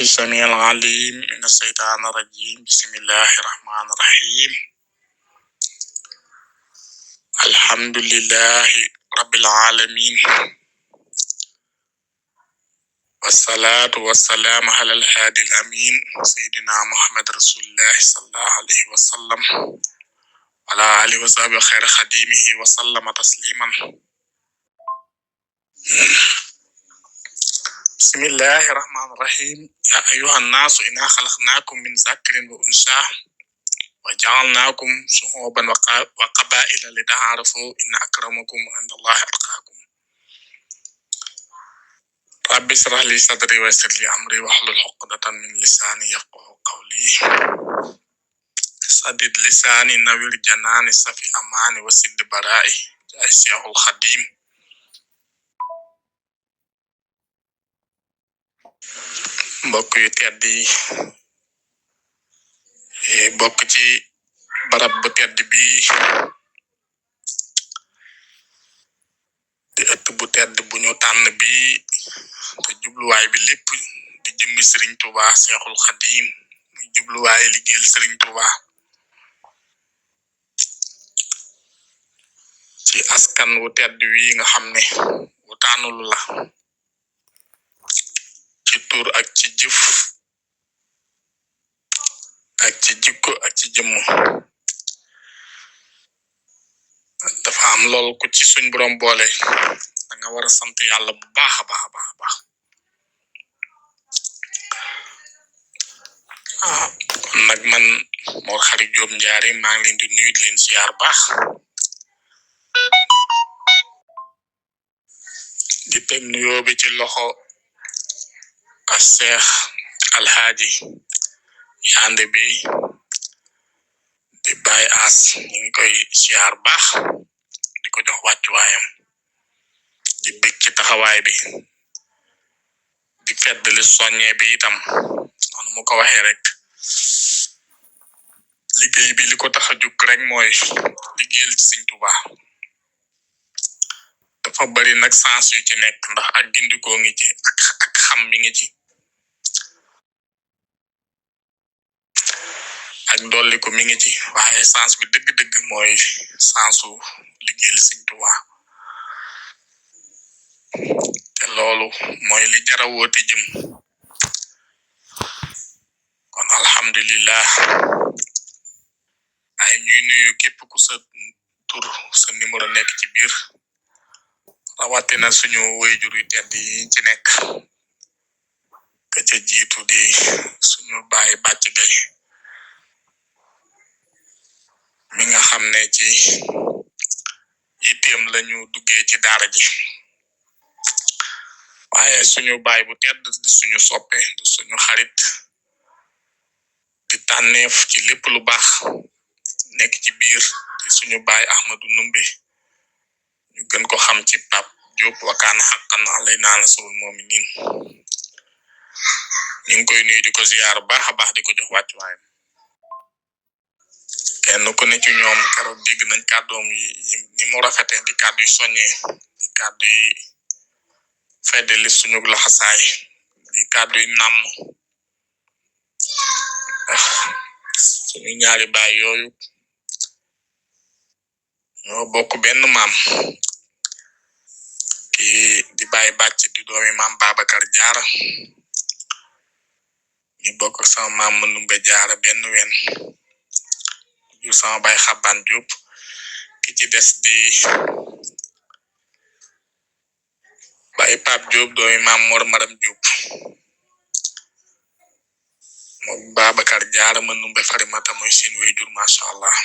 السميع العليم من الشيطان الرجيم بسم الله الرحمن الرحيم الحمد لله رب العالمين والصلاة والسلام على الهادي الأمين سيدنا محمد رسول الله صلى الله عليه وسلم وعلى آله وصحبه خير خديمه وسلم تسليما. بسم الله الرحمن الرحيم يا أيها الناس إنا خلقناكم من ذكر وأنثى وجعلناكم شعوبا وقبائل لتعارفوا إن أكرمكم عند الله أتقاكم. رب اشرح لي صدري ويسر لي أمري واحلل عقدة من لساني يفقهوا قولي سدد لساني نوّر جناني صفي أماني وسد برائي جاء الشيخ الخديم. mbokk yu tedd yi bokk ci barab bu tedd bi di ëtt bu tedd bu ñu tànn bi te jubluwaay bi lépp di jëmmi Serigne Touba Cheikhul Khadim muy jubluwaay liggéeyal Serigne Touba ci askan wu tedd wi nga xam ne wu tànnul la ci tur ak ci jëf ak ci jikko ak ci jëmm dafa am lool ku ci suñ borom boole da nga war a sant yàlla bu baax a baax kon nag man Mor Xari Diop Ndiareme maa ngi leen di nuyu di leen siyaar baax di teg nuyoo bi ci loxo a Seex Alhaaji Yande bi di Baay As ñu ngi koy siyaar baax di ko jox wàccuwaayam di bég ci taxawaay bi di feddali soññee bi itam noonu mu ko waxee rek liggéey bi li ko tax a jóg rek mooy liggéeyal ci Sëriñ Tuubaa dafa bari nag sens yu ci nekk ndax ak gindikoo ngi ci ak xam mi ngi ci ak dolliku mi ngi ci waaye sens bi dëgg-dëgg mooy sensu liggéeyal Sëriñ Tuubaa te loolu mooy li jara woote jëm kon alhamdulillah ay ñuy nuyu képp ku sa tur sa numéro nekk ci biir rawatina suñu wayjur yu tedd yi ci nekk ka ca jiitu di suñu baay bàcc gay mi nga xam ne ci yitteem lañu duggee ci daara ji waaye suñu baay bu tedd di suñu soppe di suñu xarit di tànneef ci lépp lu baax nekk ci biir di suñu baay Ahmadu Numbe ñu gën ko xam ci Pap Diop wakaana xaqan alaynaa nasrul mu'minin ñu ngi koy nuyu di ko ziyaar baax a baax di ko jox wàccuwaayam kenn ku ne ci ñoom keroog dégg nañ kàddoom yi ni mu rafete di kàddu yi soññee di kàddu yi feddali suñu laxasaay di kàddu yi nàmm suñu ñaari baay yooyu ñoo bokk benn maam kii di baay bàcc di doomi maam Babacar Jaara ñu bokk sama maam Manumbe Jaara benn wen jur sama baay Xaban Diop ki ci des di baay Pape Diop doomi maam Mor Maram Diop moom Babacar Jaara Manumbe Farimata mooy seen waajur masha Allah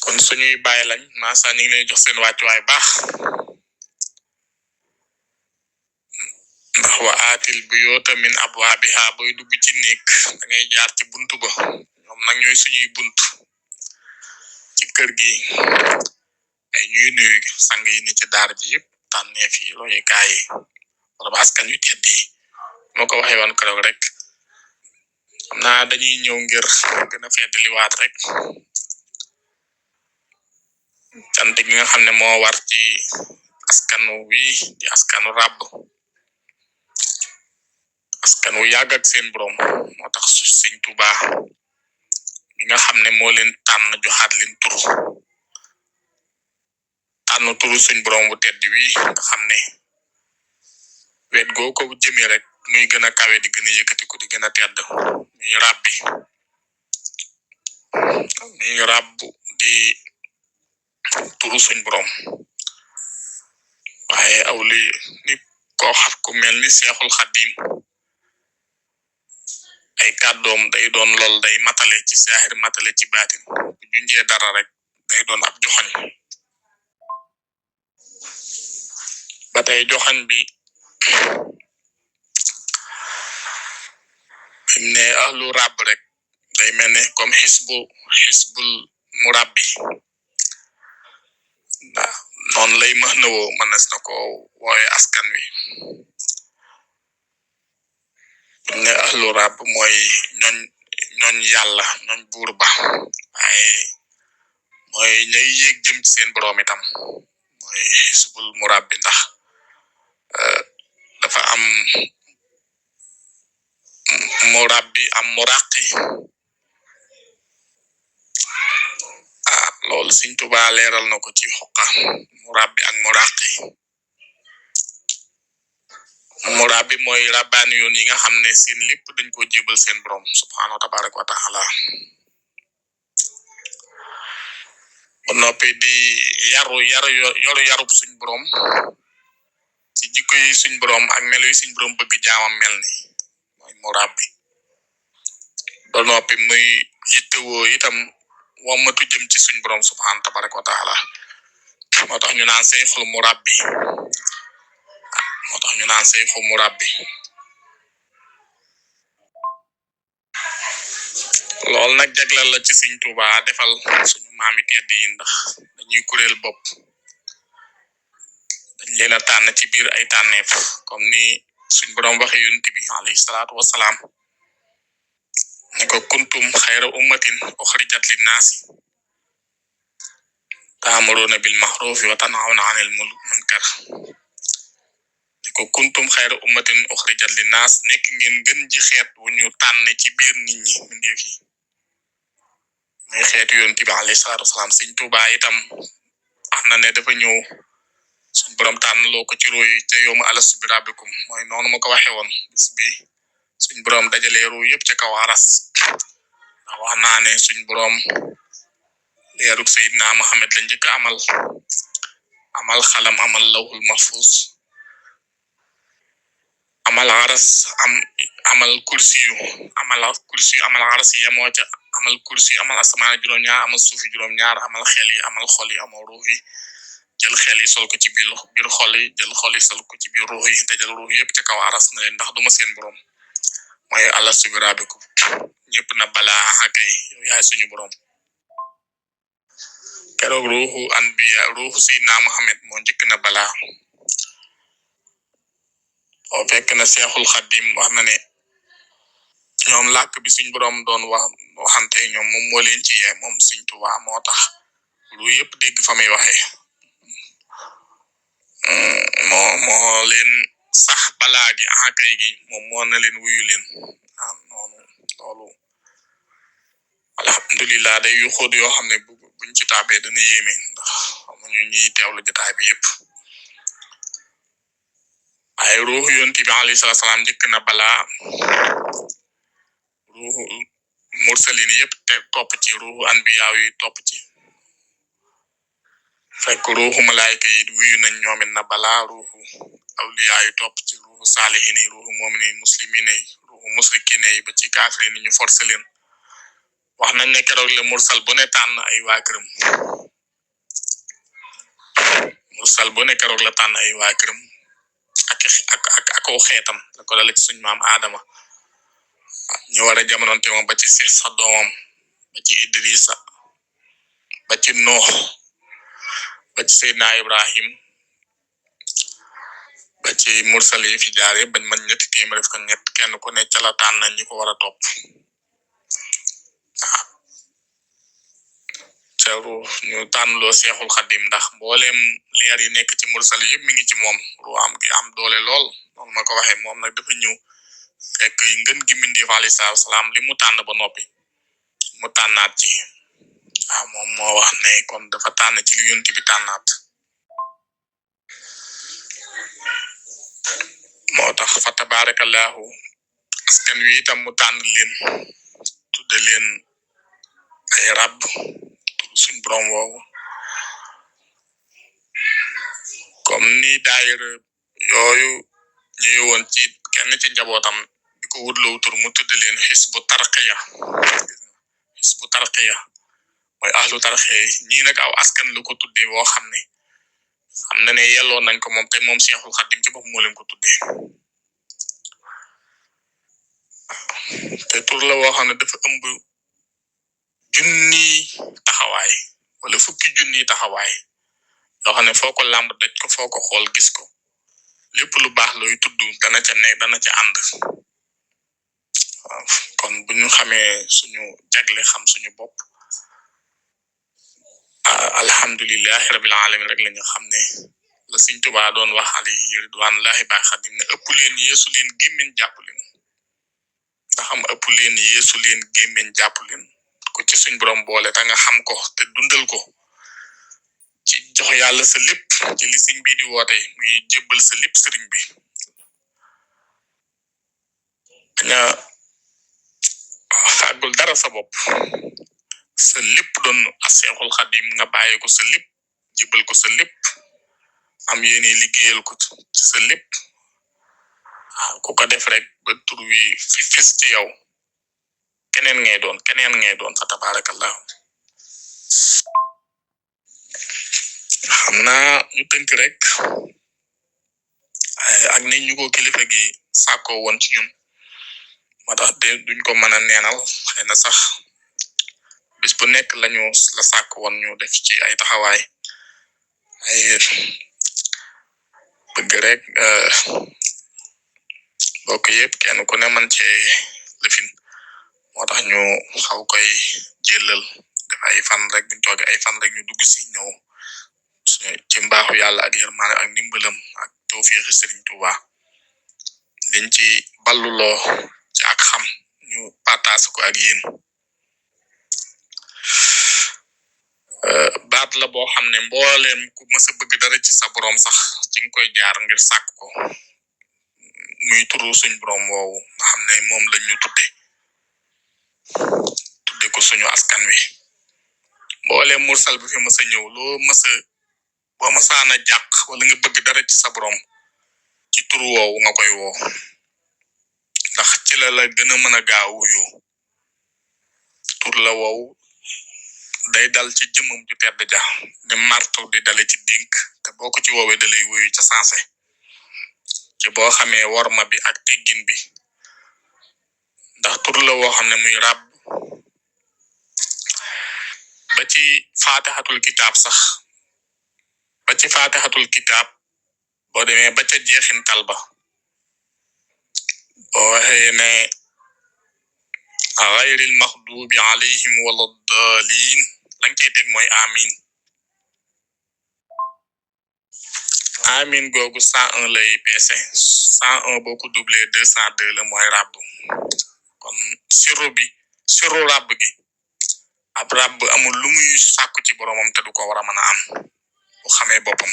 kon suñuy baay lañ masa ñu ngi leen jox seen wàccuwaay baax ndax wa aatil buyuuta min abwaabiha boy dugg ci nekk da ngay jaar ci buntu ba ñoom nag ñooy suñuy bunt ci kër gi ay ñuy nuyu sang yi ne ci daara ji yëpp tànnee fi royukaay yi wala askan yu tedd yi moo ko waxee woon keroog rek xam naa dañuy ñëw ngir gën a feddaliwaat rek cant gi nga xam ne moo war ci askanu wi di askanu Rabb askan wu yàgg ak seen borom moo tax Sëñ Tuubaa mi nga xam ne moo leen tànn joxaat leen tur tànn turu suñ borom bu tedd wi nga xam ne wet goo ko jëmee rek muy gën a kawe di gën a yëkkatiku di gën a tedd muy rabbi muy rabb di turu suñ borom waaye aw li ni koo xam ku mel ni Seexul Xaddim ay kàddoom day doon lool day matale ci saaxir matale ci baatin bu junjee dara rek day doon ab joxañ ba tey joxañ bi bim ne ahlu rabb rek day mel ne comme xisbul murabbi ndax noonu lay mën na woo mënees na ko wooye askan wi bim ne ahlu rabb mooy ñooñ yàlla ñooñ buur ba waaye mooy ñay yéeg jëm ci seen boroom itam mooy xisbul murabbi ndax dafa am murabbi am muraqi loolu Sëñ Tuubaa leeral na ko ci xoqa murabbi ak muraqi murabbi mooy rabbaani yoon yi nga xam ne seen lépp dañ ko jébal seen borom subhaanahu tabaaraka wa taala ba noppi di yarub suñ borom ci jikko yi suñ borom ak melo yi suñ borom bëgg jaamam mel ni mooy murabbi ba noppi muy yittewoo itam wommatu jëm ci suñ borom subhaanahu tabaaraka wa taala moo tax ñu naan sayxul murabbi loolu nag jaglal la ci Sëñ Tuubaa defal suñu maami tedd yi ndax dañuy kuréel bopp dañ leen a tànn ci biir ay tànneef comme ni suñ borom waxe yonent bi alayhi salaatu wasalaam ne ko kuntum xayra ummatin uxrijat linnaasi ta'muruna bil ma'rufi wa tanhawna 'anil munkar ne ko kuntum xayra ummatin uxrijat linnaas nekk ngeen gën ji xeet wu ñu tànn ci biir nit ñi mbindeef yi muy xeetu yonent bi alayhi salaatu wasalaam Sëñ Tuubaa itam wax na ne dafa ñëw suñ borom tànn loo ko ci ruu yi ca yawma alastu bi rabbikum mooy noonu ma ko waxe woon bis bi suñ borom dajalee ruu yëpp ca kaw aras ndax wax naa ne suñ borom leerug Seydina Muhammad la njëkk amal xalam amal lawhul mahfuz amal aras amal kursiyu amal aras yemoo ca amal kursiyu amal asamaan juróom-ñaar amal suufi juróom-ñaar amal xel yi amal xol yi amal ruux yi jël xel yi sol ko ci biir xol yi jël xol yi sol ko ci biir ruux yi te jël ruux yëpp ca kaw aras na leen ndax duma seen borom mooy alastu bi rabbikum ñëpp na balaa kay yow yaay suñu borom keroog ruuxu Seydina Muhammad moo njëkk na balaa oo fekk na Seexul Xaddim wax na ne ñoom làkk bi suñ borom doon waxante ñoom moom moo leen ci yee moom Sëñ Tuubaa moo tax lu yëpp dégg fa muy waxee moo leen sax balaa gi kay gi moom moo na leen wuyu leen noonu loolu alhamdulilah day yu xóot yoo xam ne buñ ci taabee dana yéeme ndax xamuñu ñuy teewlu jotaay bi yëpp waaye ruuxu yonent bi alayhi salaam njëkk na balaa ruuxu mursalin yëpp te topp ci ruuxu anbiyaaw yi topp ci fekk ruuxu malaayka yi wuyu nañ ñoomit na balaa ruuxu awliyaa yi topp ci ruuxu saalihin yi ruuxu mu'minin muslimin yi ruuxu musrikin yi ba ci kaafirin ñu forcé leen wax nañ ne keroog le mursal bu ne tànn ay waa këram mursal bu ne keroog la tànn ay waa këram ak xeetam la ko dale ci suñ maam Adama ñu war a jamononte moom ba ci sa doomam ba ci Idrissa ba ci Nuux ba ci Seydina Ibrahim ba ci mursal yi fi jaar yëpp bañ man ñetti téeméer def ko ñett kenn ku ne ca la tànn ñi ko war a topp ceru ñu tànnloo Seexul Xaddim ndax mbooleem leer yi nekk ci mursal yëpp mi ngi ci moom ru am gi am doole lool noonu ma ko waxee moom nag dafa ñëw fekk ngeen gi mbindeef alayhi salaam li mu tànn ba noppi mu tànnaat ci moom moo wax ne kon dafa tànn ci li yonent bi tànnaat moo tax fa tabarakallahu askan wi itam mu tànn leen tudde leen ay Rabb suñ borom woowu comme ni daayira yooyu ñëwoon ci kenn ci njabootam di ko wutloo tur mu tudde leen xisbu tarqiya mooy ahlu tarqiya ñii nag aw askan lu ko tudde boo xam na ne yelloo nañ ko moom te moom Seexul Xaddim ci bopp moo leen ko tudde te tur la woo xam ne dafa ëmb junni taxawaay wala fukki junni taxawaay yoo xam ne foo ko làmb daj ko foo ko xool gis ko lépp lu baax looy tudd dana ca nekk dana ca ànd kon bu ñu xamee suñu jagle xam suñu bopp alhamdulillahi rabbil alamin rek la ñu xam ne la Sëñ Tuubaa doon wax alayhi ridwanullahi baax Xaadim ne ëpp leen yeesu leen gémmiñ jàpp leen ndax am ëpp leen yeesu leen gémmiñ jàpp leen ko ci suñ borom boole ta nga xam ko te dundal ko ci jox yàlla sa lépp ci li sëñ bi di woote muy jébbal sa lépp sëriñ bi baña fàggul dara sa bopp sa lépp doon Seexul Xadim nga bàyyi ko sa lépp jébbal ko sa lépp am yéene liggéeyal ko ci sa lépp ku ko def rek ba tur wi fi fes ci yow keneen ngay doon fa tabarakallahu xam naa ñu tënk rek ak ni ñu ko kilifa gi sàkkoo woon ci ñun moo tax de duñ ko mën a neenal xëy na sax bis bu nekk lañu la sàkk woon ñu def ci ay taxawaay ay bëgg rek bokk yëpp kenn ku ne man cee lëfin moo tax ñu xaw koy jëlal def ay fan rek buñ toogee ay fan rek ñu dugg si ñëw ci mbaaxu yàlla ak yërmaane ak ndimbalam ak tawfiixi Sëriñ Tuubaa liñ ci balluloo ci ak xam ñu partage ko ak yéen baat la boo xam ne mbooleem ku mës a bëgg dara ci sa borom sax ci nga koy jaar ngir sàkk ko muy turu suñ borom woowu nga xam ne moom lañ ñu tudde ko suñu askan wi mbooleem mursal bi fi mës a ñëw loo boo mësaana jàq wala nga bëgg dara ci sa borom ci turu woowu nga koy woo ndax ci la gën a mën a gaaw wuyu tur la woowu day dal ci jëmam ju tedd ja di marto di dale ci dénk te boo ko ci woowee dalay wuyu ca sansé ci boo xamee worma bi ak teggin bi ndax tur la woo xam ne muy Rabb ba ci faatixatul kitaab sax boo demee ba ca jeexintal ba boo waxee ne ghayril maxdubi alayhim wala daalin lañ cey teg mooy amin googu 101 lay peese 101 boo ko doublé 202 la mooy Rabb kon siru Rabb gi ab Rabb amul lu muy sàkku ci boromam te du ko war a mën a am bu xamee boppam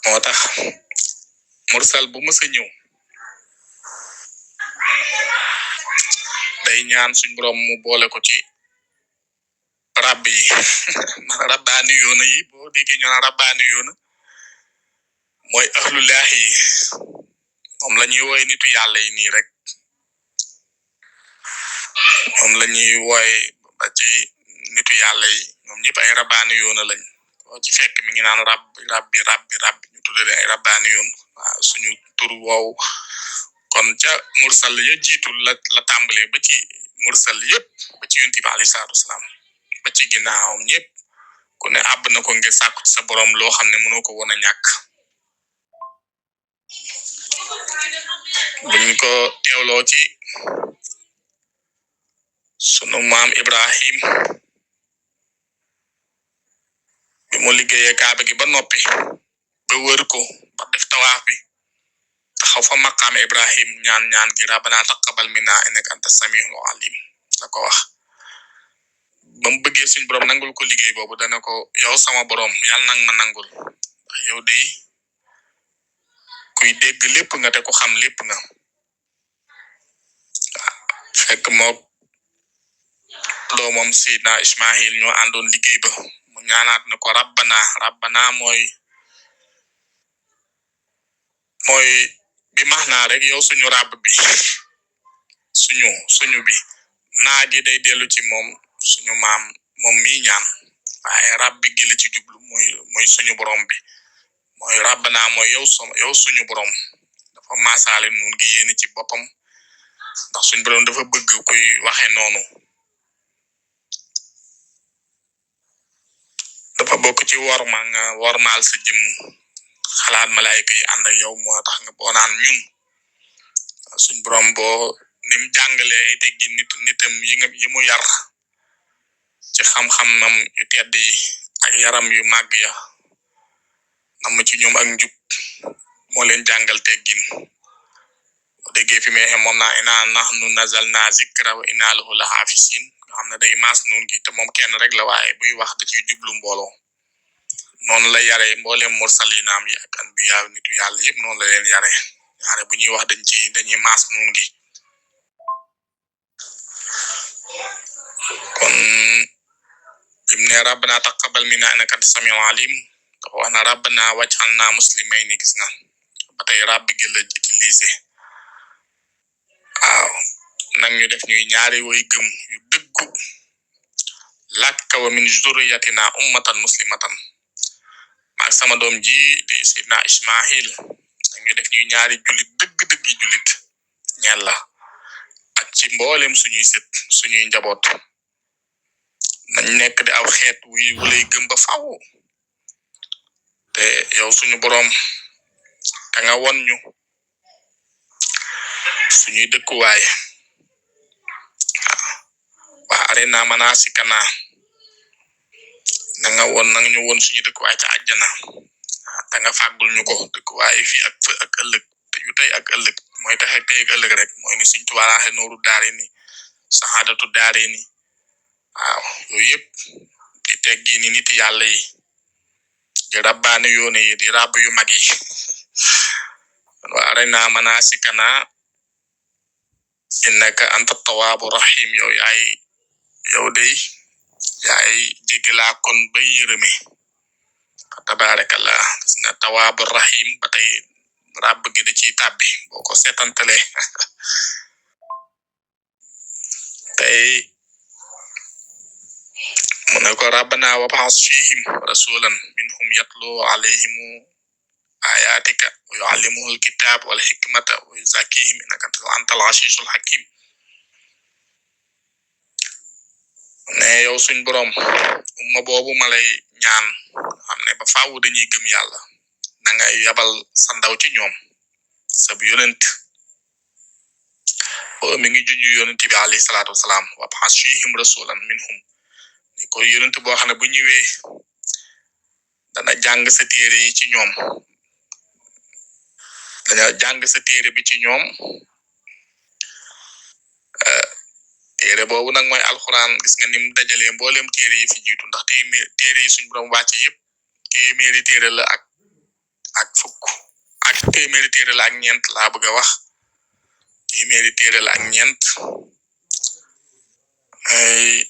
moo tax mursal bu mës a ñëw day ñaan suñ borom mu boole ko ci Rabb yi rabbaani yoona yi boo déggee ñu naan rabbaani yoona mooy ahlulaahi yi moom la ñuy wooye nitu yàlla yi nii rek moom la ñuy wooye ba ci nitu yàlla yi ñoom ñëpp ay rabbaani yoona lañ boo ci fekk mi ngi naan rabbi ñu tuddee ay rabbaani yoon waaw suñu tur woowu kon ca mursal ya jiitu la tàmbalee ba ci mursal yëpp ba ci yonent bi alayhi salaatu wasalaam ba ci ginnaawam ñëpp ku ne àbb na ko ngir sàkku ci sa borom loo xam ne mënoo ko woon a ñàkk buñ ko teewloo ci sunu maam Ibrahim bi mu liggéeyee kaaba gi ba noppi ba wër ko ba def tawaaf bi taxaw fa maqaam Ibrahim ñaan gi rabbana taqabbal minna innaka anta samiul alim la ko wax bam bëggee suñ borom nangul ko liggéey boobu dana ko yow sama borom yàlla nang ma nangul yow de kuy dégg lépp nga te ko xam lépp nga fekk moo doomam Seydina Ismaïl ñoo àndoon liggéey ba mu ñaanaat ne ko rabbana mooy bi max naa rek yow suñu rabb bi suñu bi naa gi day dellu ci moom suñu maam moom mi ñaan waaye rabb gi la ci jublu mooy suñu borom bi mooy rabbana mooy yow suñu borom dafa maasaale nun gi yéene ci boppam ndax suñu borom dafa bëgg kuy waxe noonu dafa bokk ci wormaal sa jëmm xalaat malaayika yi ànd ak yow moo tax nga boo naan ñun suñ borom boo nim jàngalee ay teggi nitam yi mu yar ci xam-xamam yu tedd yi ak yaram yu màgg ya nam ci ñoom ak njub moo leen jàngal teggin boo déggee fi mee moom naa inaa nahnu nazalna zikra wa inaa lahu la xaafisin nga xam ne day maas noonu gi te moom kenn rek la waaye buy wax da ciy jublu mbooloo noonu la yare mboolem mursalinaam yi ak anbiya nitu yàlla yëpp noonu la leen yare ñaare bu ñuy wax dañuy maas noonu gi kon bim ne rabbana taqabbal minna innaka anta samiul alim dafa wax na rabbana waj'alna muslimayni gis nga ba tey rabb gi la utilisé waaw nag ñu def ñuy ñaari woy gëm yu dëggu laka wa min zurriyatina ummatan muslimatan maag sama doom ji di Seydina Ismaïl nag ñu def ñuy ñaari julit dëgg-dëgg yi julit ñeel la ak ci mboolem suñuy sët suñuy njaboot nañ nekk di aw xeet wulay gëm ba faw te yow suñu borom ka nga won ñu suñuy dëkkuwaay wa arina manasikana nanga ñu won suñu dëkkuwaay ca àjjana ta nga fàggul ñu ko dëkkuwaay fii ak ëllëg te yu tey ak ëllëg mooy taxe tey ak ëllëg rek mooy ni suñ tuwaaxe nooru daare ni saxaadatu daare ni waaw yooyu yëpp di teggi ni nit yàlla yi di rabbaane yoone yi di rabb yu mag yi wa arina manasikana innaka anta tawaabu rahim yow dey yaay jéggalaa kon bay yërëme tabarakallah gis nga tawaabu rahim ba tey rabb gi da ciy tàbbi boo ko seetantale tey mu ne ko rabbana wab'as fihim rasulan minhum yatlu alayhim ayatika wa yuallimuhul kitab wal hikmata wa yuzakkihim innaka antal azizul hakim ne yow suñ borom umma boobu ma lay ñaan xam ne ba faaw dañuy gëm yàlla na nga yabal sa ndaw ci ñoom sab yonent mi ngi juñu yonent bi alayhi salaatu wasalaam wab'as fihim rasulan minhum ni ko yonent boo xam ne bu ñëwee dana jàng sa téere yi ci ñoom daña jàng sa téere bi ci ñoom téere boobu nag mooy alxuraan gis nga nim dajalee mboolem téere yi fi jiitu ndax téere yi suñ borom wàcce yëpp téeméeri téere la ak fukk ak téeméeri téere la ak ñeent laa bëgg a wax téeméeri téere la ak ñeent ay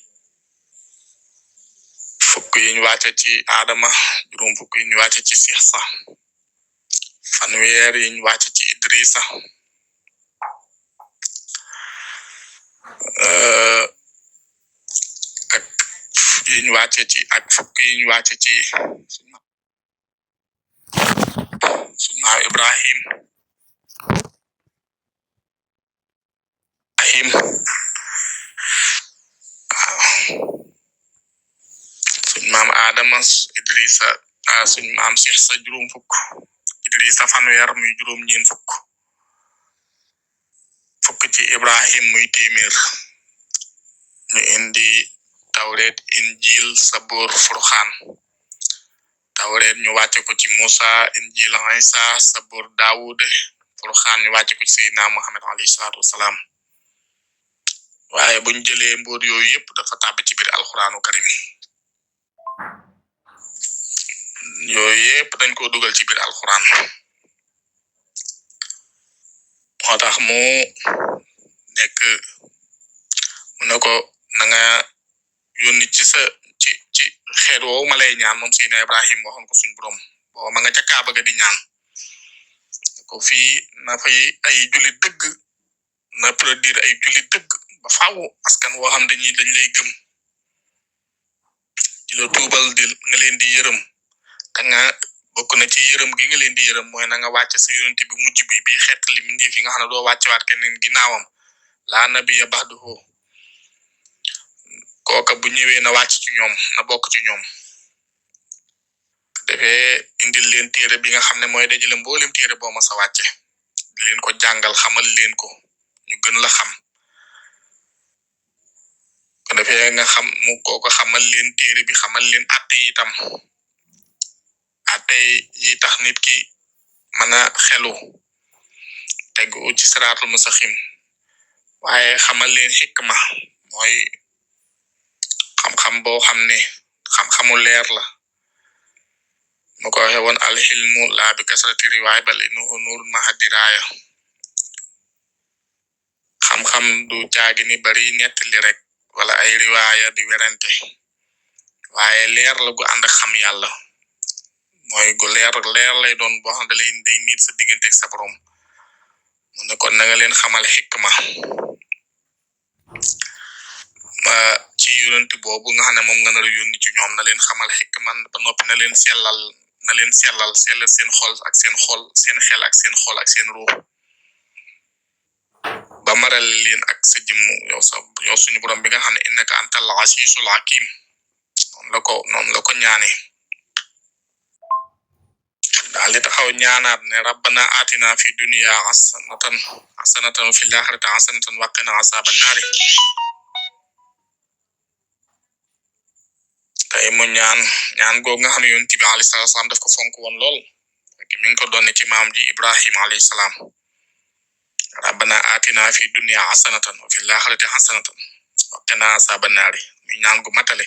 fukk yi ñu wàcce ci Adama juróom fukk yi ñu wàcce ci Sihsa fanweer yi ñu wàcce ci Idrisa ak yi ñu wàcce ci ak fukk yi ñu wàcce ci suñu maam Ibrahim suñu maam Adama Idrisa suñu maam Sihsa juróom fukk Idrisa fanweer muy juróom ñeen fukk ci Ibrahim muy téeméer ñu indi tawret injil sabor furxaan tawret ñu wàcce ko ci Musa injil Isa sabor Daawude Furqaan ñu wàcce ko ci Seydina Muhammad alayhi salaatu wasalaam waaye buñ jëlee mboot yooyu yëpp dafa tàbbi ci biir alxuraanu karim yooyu yëpp dañ ko dugal ci biir alxuraan moo tax mu nekk mu ne ko na nga yónni ci xeet woowu ma lay ñaan moom Seydina Ibrahim waxoon ko suñu borom boo ma nga ca Kaaba ga di ñaan ko fii na fay ay jullit dëgg na produire ay jullit dëgg ba faaw askan woo xam dañ lay gëm di la tuubal nga leen di yërëm te nga bokk na ci yërëm gi nga leen di yërëm mooy na nga wàcc sa yonent bi mujj bi xeetali mbindeef yi nga xam ne doo wàccewaat keneen ginnaawam laa nabiyya ba'dahu kooka bu ñëwee na wàcc ci ñoom na bokk ci ñoom defee indil leen téere bi nga xam ne mooy dajale mboolem téere boo ma sa wàcce di leen ko jàngal xamal leen ko ñu gën la xam ko defee nga xam mu kooko xamal leen téere bi xamal leen atte itam atte yi tax nit ki mën a xelu tegu ci siraatul mustaqim waaye xamal leen xikma mooy xam-xam boo xam ne xam-xamu leer la mu ko waxe woon alxilmu laa bi kasrati riwaay bal innahu nuurun ma'a diraaya xam-xam du caagi ni bari nettali rek wala ay riwaaya di werante waaye leer la gu ànd ak xam yàlla mooy gu leer lay doon boo xam ne day niit sa diggante ak sa borom mu ne kon na nga leen xamal xikma ci yonent boobu nga xam ne moom nga nar a yónni ci ñoom na leen xamal xikma ba noppi na leen sellal seen xol ak seen xel ak seen xol ak seen ruux ba maral leen ak sa jëmm yow suñu borom bi nga xam ne innaka antal asiisul hakim noonu la ko ñaane daal di taxaw ñaanaat ne rabbana atina fi dunya hasanatan wa fil akhirati hasanatan wa qina azaban naari tey mu ñaan googu nga xam ne yonent bi alayhi salaam daf ko fonk woon lool mi ngi ko doon ci maam ji Ibrahim alayhi salaam rabbana atina fi dunya hasanatan wa fil akhirati hasanatan wa qina azaban naari mi ñaan gu matale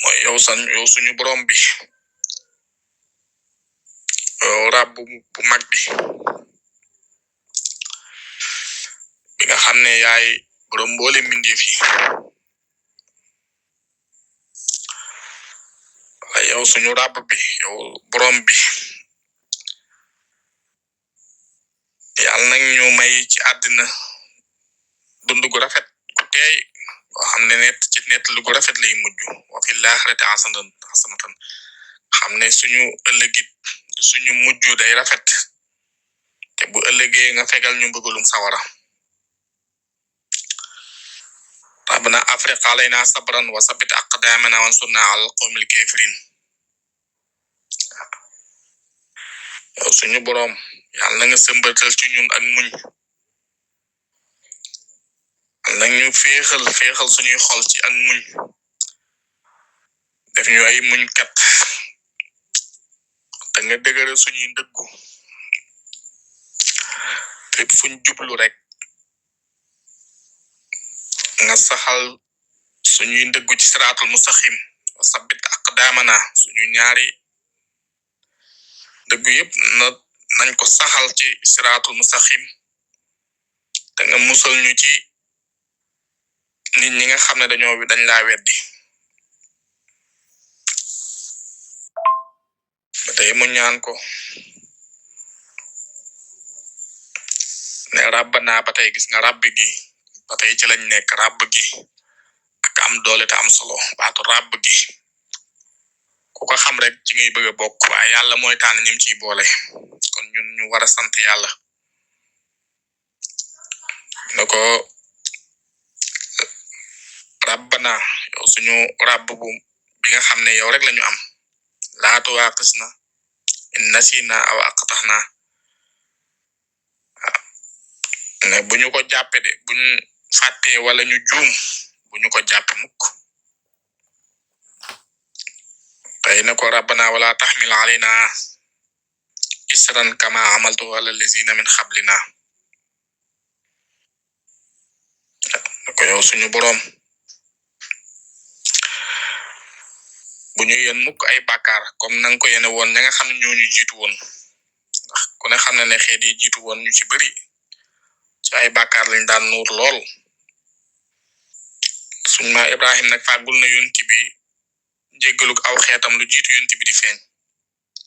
mooy yow suñu borom bi Rabb bu mag bi nga xam ne yaay borom mboole mbindeef yi yow suñu Rabb bi yow borom bi yàlla nag ñu may ci àddina dund gu rafet gu teey boo xam ne net lu gu rafet lay mujj wa fil aaxirati hasanatan xam ne suñu mujj day rafet te bu ëllëgee nga fegal ñu bëggalum sawara rabbana afriq alayna sabran wa sabbit aqdamana wansurna alal qawmil kafirin yow suñu borom yàlla na nga sëmbatal ci ñun ak muñ yàlla na ñu féexal suñuy xol ci ak muñ def ñu ay muñ kat te nga dëgëral suñuy ndëggu fépp fuñ jublu rek nga saxal suñuy ndëggu ci siraatul mustaqim wa sabbit aqdamana suñu ñaari dëggu yëpp nañ ko saxal ci siraatul mustaqim te nga musal ñu ci nit ñi nga xam ne dañ laa weddi ba tey mu ñaan ko ne rabbana ba tey gis nga rabb gi ba tey ci lañ nekk rabb gi ak am doole te am solo baatu rabb gi ku ko xam rek ci ngay bëgg a bokk waaye yàlla mooy tànn ñim ciy boole kon ñun ñu war a sant yàlla ne ko rabbana yow suñu rabb bi nga xam ne yow rek lañu am laa tuwaaqisna in nasina aw aqta'na ne bu ñu ko jàppe de buñ fàttee wala ñu juum bu ñu ko jàppe mukk tey ne ko rabbana wala tahmil alayna isran kama amaltu ala lazina min xablina ko yow suñu borom bu ñu yen mukk ay bàkkaar comme nang ko yene woon ña nga xam ne ñooñu jiitu woon ndax ku ne xam na ne xeet yi jiitu woon ñu ci bëri ci ay bàkkaar lañ daan nuur lool suñ ma Ibrahim nag fàggul na yonti bi jéggaluk aw xeetam lu jiitu yonti bi di feeñ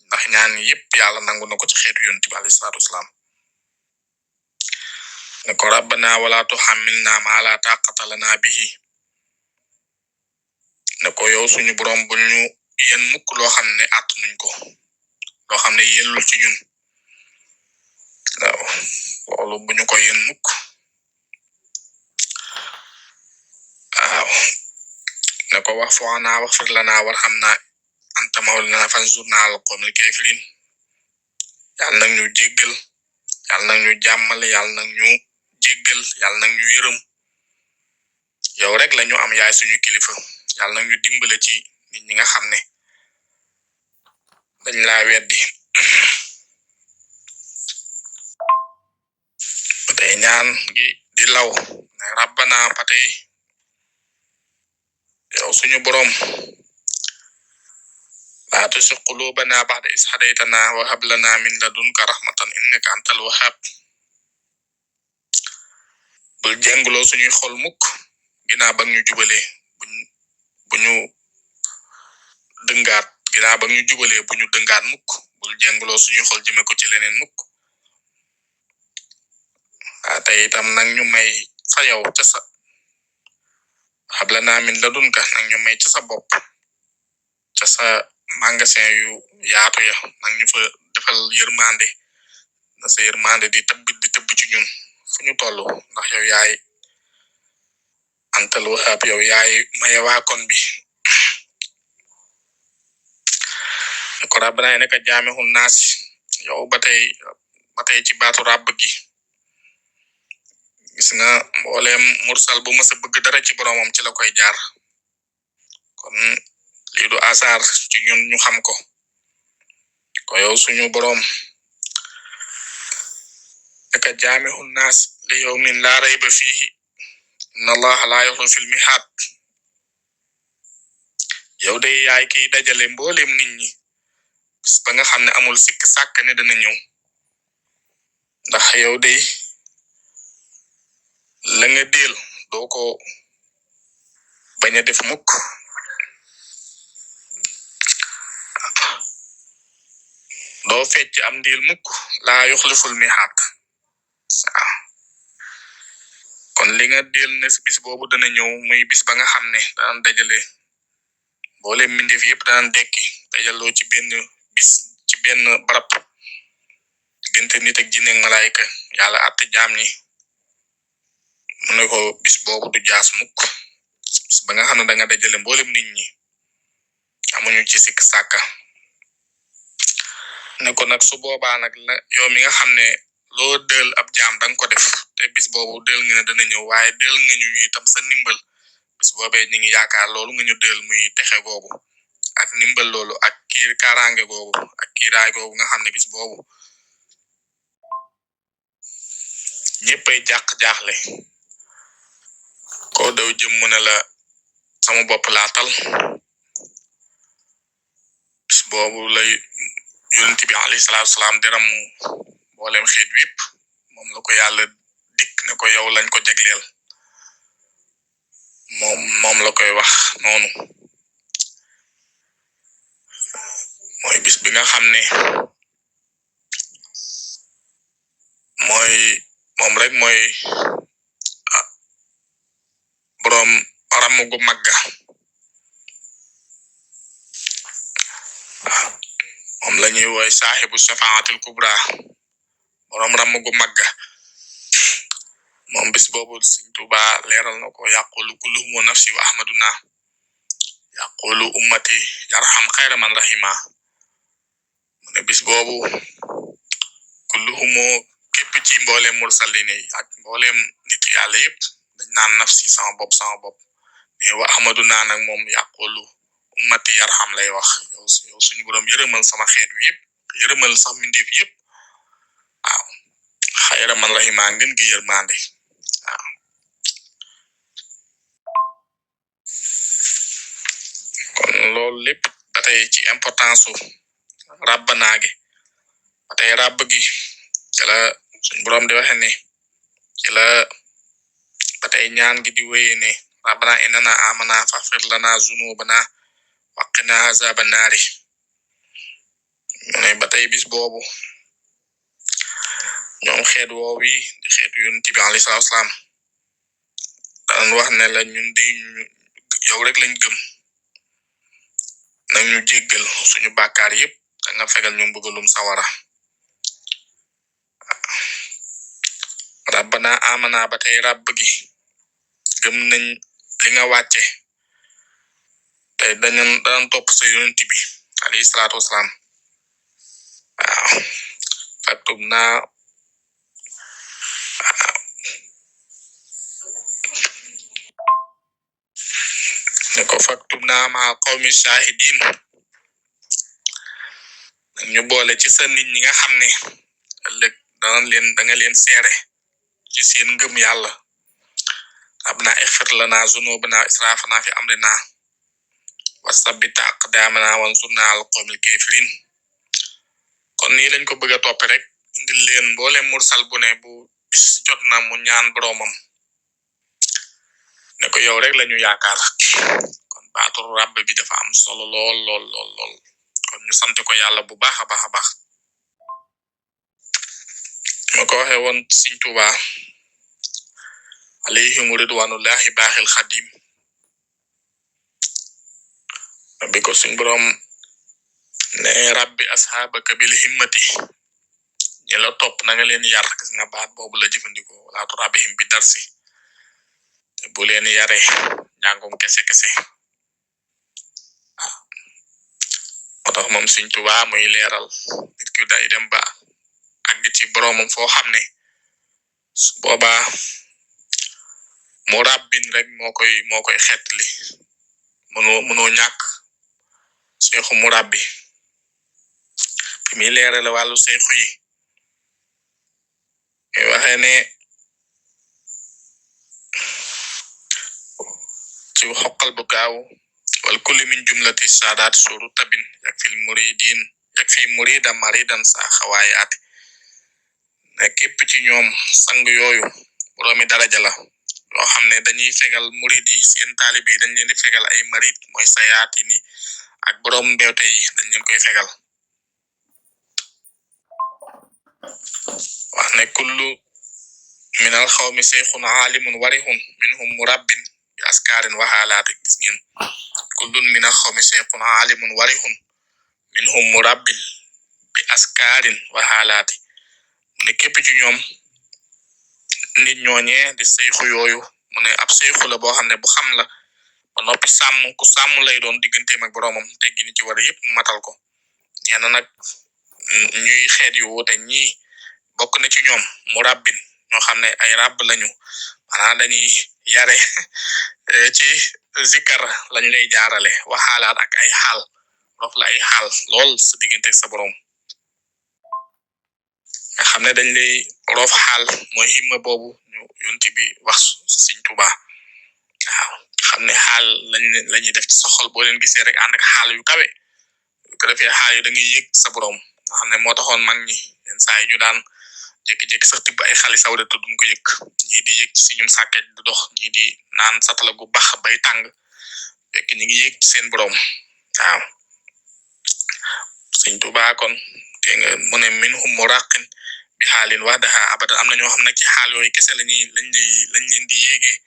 ndax ñaan yépp yàlla nangu na ko ci xeetu yonti bi alayhi salaatu wasalaam ne ko rabbana wala tuhammilna ma la taqata lana bihi ne ko yow suñu borom bu ñu yen mukk loo xam ne àtt nuñ ko loo xam ne yellul ci ñun waaw loolu bu ñu ko yen mukk waaw ne ko wax foo naa wax fir lana warhamna anta mawlana fanzurna al qawmil kafirin yàlla nag ñu jéggal yàlla nag ñu jàmmale yàlla nag ñu jéggal yàlla nag ñu yërëm yow rek lañu am yaay suñu kilifa yàlla nag ñu dimbale ci nit ñi nga xam ne dañ laa weddi patay ñaan gi di law ne rabbana patay yow suñu borom la tuzigh qulubana ba'da is hadaytana wa hab lana min ladunka rahmatan innaka antal wahhab bul jenguloo suñuy xol mukk ginnaaw ba ñu jubalee bu ñu dëngaat ginnaaw ba ñu jubalee bu ñu dëngaat mukk bul jenguloo suñuy xol jëme ko ci leneen mukk tey itam nag ñu may sa yow ca sa hab lana min ladunka nag ñu may ca sa bopp ca sa magasin yu yaatu ya nag ñu fa defal yërmande na sa yërmande di tëbb ci ñun fu ñu toll ndax yow yaay antal wahab yow yaay maye waa kon bi ko rabbana neka jaamihun naas yow ba tey ci baatu rabb gi gis nga mboolem mursal bu mësa bëgg dara ci boromam ci la koy jaar kon lii du asar ci ñun ñu xam ko yow suñu borom neka jaamihun naas li yawmin la rayba fihi inna allaha la yukhlifu fil mi'ad yow day yaay kiy dajale mboolem nit ñi bis ba nga xam ne amul sikk sàkk ne dana ñëw ndax yow day la nga del doo ko bañ a def mukk doo fecc am ndiil mukk la yukhliful mi'ad kon li nga del ne bis boobu dana ñëw muy bis ba nga xam ne daan dajale mboolem mbindeef yépp daan dekki dajaloo ci benn bis ci benn barab diggante nit ak jinne ak malaayika yàlla àtte jaam ñi mu ne ko bis boobu du jaas mukk bis ba nga xam ne da nga dajale mboolem nit ñi amuñu ci sikk sàkka ne ko nag su boobaa nag la yow mi nga xam ne loo del ab jaam danga ko def te bis boobu del nga ne dana ñëw waaye del nga ñu itam sa ndimbal bis boobee ñu ngi yaakaar loolu nga ñu del muy texe googu ak ndimbal loolu ak kiir kaaraange googu ak kiiraay googu nga xam ne bis boobu ñëppay jàq-jaaxle ko daw jëm mu ne la sama bopp laa tal bis boobu lay yonent bi alayhi salaatu wasalaam deram mboolem xeet wépp moom la ko yàlla dikk ne ko yow lañ ko jagleel moom la koy wax noonu mooy bis bi nga xam ne moom rek mooy boroom ramm gu magga moom la ñuy woy saaxibu shafaatil kubra boroom ramm gu magga moom bis boobu Sëriñ Tuubaa leeral na ko yaqulu kulluhum nafsi wa ahmaduna yaqulu ummati yarham xayra man rahima mu ne bis boobu kulluhum képp ci mboolem mursalin yi ak mboolem nit yàlla yépp dañ naan nafsi sama bopp mais wa ahmaduna nag moom yaqulu ummati yarham lay wax yow suñu borom yërëmal sama xeet wi yépp yërëmal sax mindeef yépp xayra man rahima ngeen gi yërmande waaw kon loolu lépp ba tey ci importance su rabbana gi ba tey rabb gi ci la suñ borom di waxe ne ci la ba tey ñaan gi di wéye ne rabbana innana amana faghfir lana zunubana waqina azaban naari ne ba tey bis boobu ñoom xeet woowi di xeetu yonent bi alayhi salaatu wasalaam daan wax ne la ñun de yow rek lañ gëm nañu jéggal suñu bàkkaar yépp da nga fegal ñu mbugalum sawara rabbana amana ba tey rabb gi gëm nañ li nga wàcce tey daan topp sa yonent bi alayhi salaatu wasalaam waaw faktub naa ne ko faktub naa ma qawmi shahidin ñu boole ci sa nit ñi nga xam ne ëllëg da nga leen seere ci seen ngëm yàlla rabbana ighfir lana zunubana israfana fi amrina wasabbit aqdamana wansurna al qawmil kafirin kon nii lañ ko bëgg a toppe rek indil leen mboole mursal bu ne bu bis jot na mu ñaan boromam ne ko yow rek lañu yaakaar kon baatu rabb bi dafa am solo lool kon ñu sant ko yàlla bu baax a baax ma ko waxe woon Sëriñ Tuubaa alayhim ridwanullahi baaxil xadim bi ko suñ borom ne rabbi ashabaka bil himmati ñi la topp na nga leen yar gis nga baat boobu la jëfandikoo wala tu rabbihim bi darsi bu leen yare njàngum kese moo tax moom Sëriñ Tuubaa muy leeral nit ki day dem ba àgg ci boromam foo xam ne su boobaa mu rabbin rek moo koy xettali mënoo ñàkk seexu mu rabbi fi muy leeral wàllu seexu yi waxee ne ci xoqal bu gaaw wal kulli min jumlati saadaat suru tabin yak fi murida maridan sa xawaayaati ne képp ci ñoom sang yooyu boroomi daraja la yoo xam ne dañuy fegal murid yi seen taalibe yi dañ leen di fegal ay marid mooy sayaati ni ak boroom mbewte yi dañ leen koy fegal wax ne kullu minal xawmi seyxun aalimun warihun minhum murabbin bi askaarin waxaalaate gis ngeen kullun minal xawmi seyxun aalimun warihun minhum murabbin bi askaarin waxaalaate mu ne képp ci ñoom nit ñooñee di seyxu yooyu mu ne ab seyxu la boo xam ne bu xam la ba noppi ku sàmm lay doon digganteem ak boroomam teggi ni ci war yépp matal ko ñeena nag ñuy xeet yu wuute ñii bokk na ci ñoom mu rabbin ñoo xam ne ay rabb lañu maanaam dañuy yare ci zikar lañu lay jaarale waxaalaat ak ay xaal rof la ay xaal lool sa diggante ak sa boroom nga xam ne dañ lay roof xaal mooy himma boobu ñu yonti bi wax Sëriñ Tuubaa waaw xam ne xaal lañuy def ci sa xol boo leen gisee rek ànd ak xaal yu kawe ko defee xaal yu da ngay yëg sa boroom nga xam ne moo taxoon mag ñi yenn saa yi ñu daan jékki-jékki sax tibb ay xali sawda te duñ ko yëg ñii di yëg ci si ñum sàkket di dox ñii di naan satala gu bax bay tàng fekk ñi ngi yëg ci seen boroom waaw Sëriñ Tuubaa kon te nga mu ne minhum muraqin bi xaalin wahdaha abadan am na ñoo xam ne ci xaal yooyu kese lañ leen di yéegee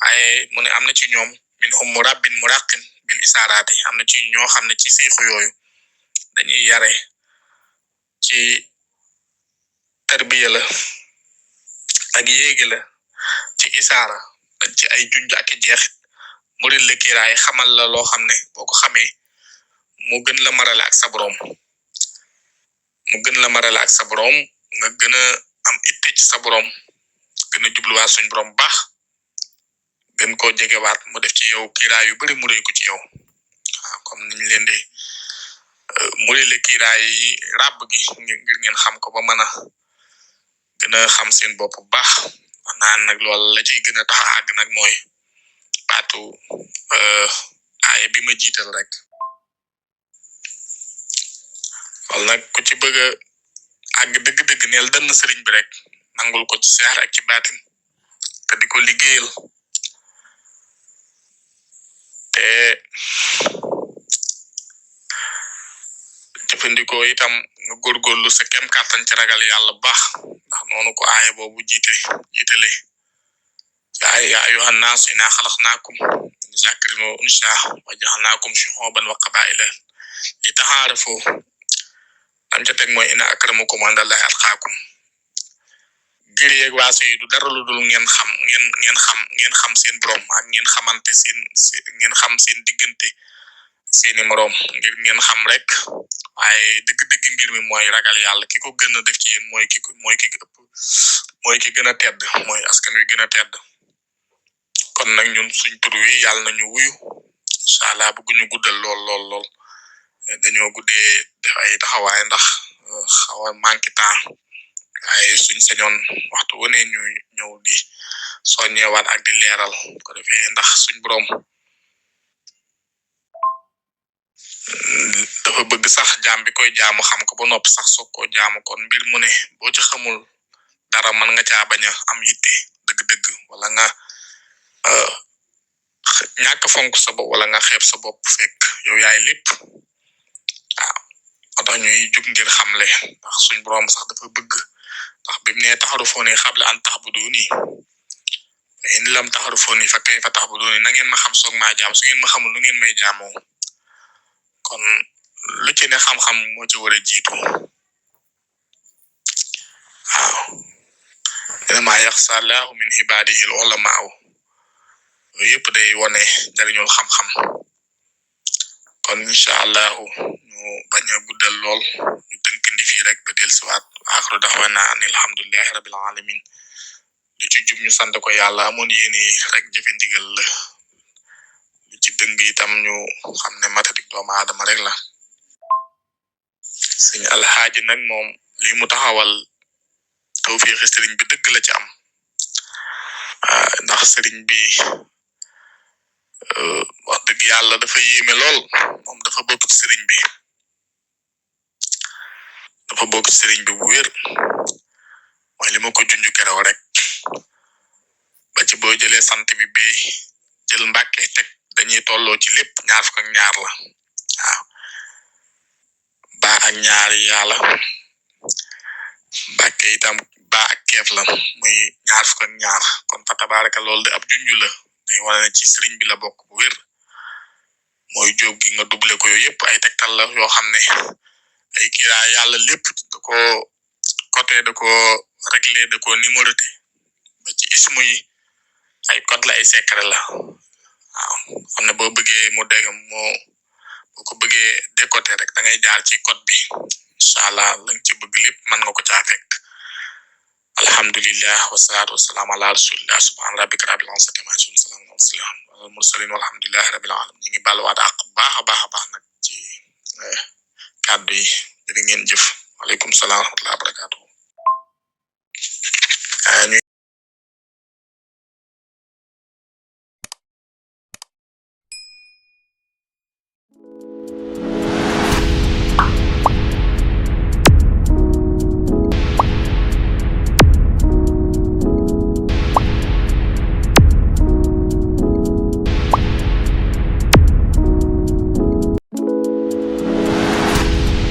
waaye mu ne am na ci ñoom minhum murabbin muraqin bil isaaraati am na ci ñoo xam ne ci seexu yooyu dañuy yare ci tarbiya la ak yéegi la ci isaara dañ ci ay junj ak jeexit murid la kiiraay xamal la loo xam ne boo ko xamee mu gën la marale ak sa boroom nga gën a am itte ci sa boroom gën a jubluwaat suñ boroom baax gën koo jegewaat mu def ci yow kiiraay yu bari mu rëy ko ci yow waaw comme niñ leen di murid la kiiraay yi ràbb gi ngir ngeen xam ko ba mën a gëna xam seen bopp bu baax naan nag loolu la ciy gën a tax a àgg nag mooy baatu aaya bi ma jiital rek wala nag ku ci bëgg a àgg dëgg-dëgg neel dënn sëriñ bi rek nangul ko ci seex ak ci baatin te di ko liggéeyal te jëfandikoo itam nga góorgóorlu sa kem kàttan ci ragal yàlla bu baax ndax noonu ko aaya boobu jiitale yaa ayyuhan naas innaa xalaqnaakum min zakarin wa unsaa wa ja'alnaakum shu'uuban wa qabaa'ila li ta'aarafu am ca teg mooy inna akramakum indallahi atqaakum gir yeeg waase yi du dara lu dul ngeen xam seen borom ak ngeen xamante ngeen xam seen diggante seeni moroom ngir ngeen xam rek waaye dëgg-dëgg mbir mi mooy ragal yàlla ki ko gën a def ci yéen mooy ki gën a tedd mooy askan wi gën a tedd kon nag ñun suñ tur wi yàlla nañu wuyu incha allah bëgguñu guddal lool dañoo guddee def ay taxawaay ndax xaw a manqué temps waaye suñ sañoon waxtu wu ne ñu ñëw di soññewaat ak di leeral ko defee ndax suñ borom dafa bëgg sax jaam bi koy jaamu xam ko ba noppi sax soog koo jaamu kon mbir mu ne boo ci xamul dara mën nga caa bañ a am yitte dëgg-dëgg wala nga ñàkk fonk sa bopp wala nga xeeb sa bopp fekk yow yaay lépp waaw moo tax ñuy jug ngir xamle ndax suñ borom sax dafa bëgg ndax bi mu ne ta'arufuuni qabla an ta'buduuni in lam ta'arufuuni fa kayfa ta'buduuni na ngeen ma xam soog maa jaam su ngeen ma xamul nu ngeen may jaamoo kon lu ci ne xam-xam moo ci war a jiitu waaw innamaa yaxshaa Allaaha min ibaadihi al-ulamaa yooyu yëpp day wone jariñul xam-xam kon incha allahu ñu bañ a guddal lool ñu tënkandi fii rek ba dellusiwaat aaxiru da'waanaa ani alhamdulillahi rabbil alamin lu ci jub ñu sant ko yàlla amoon yéene rek jëfe ndigal la lu ci dëng itam ñu xam ne matadik doomu aadama rek la sëñ alxaaji nag moom li mu taxawal tawfiixi sëriñ bi dëgg la ci am ndax sëriñ bi wax dëgg yàlla dafa yéeme lool moom dafa bokk ci sëriñ bi bu wér mooy li ma ko junj keroog rek ba ci boo jëlee sant bi bee jël Mbàkke teg dañuy tolloo ci lépp ñaar fukk ak ñaar la waaw ba ak ñaari yàlla Mbàkke itam ba ak keef la muy ñaar fukk ak ñaar kon fa tabaaraka loolu de ab junj la day wane ne ci sëriñ bi la bokk bu wér mooy jóob gi nga doublé ko yooyu yëpp ay tegtal la yoo xam ne ay kiraa yàlla lépp da ko côté da ko réglé da ko numéroté ba ci ismu yi ay code la ay secret la waaw xam ne boo bëggee mu dégg boo ko bëggee décoder rek da ngay jaar ci code bi incha allah lañ ci bëgg lépp mën nga ko caa fekk alhamdulillah wasalaatu wasalaam ala rasulillah subhaana rabbika rabbil izzati ammaa yasifuun salaamun alal mursaliin walhamdulillahi rabbil aalamiin ñu ngi balwaat ak baax a baax nag ci kàddu yi jërë ngeen jëf waaleykum salaam wa rahmatullahi wa barakaatu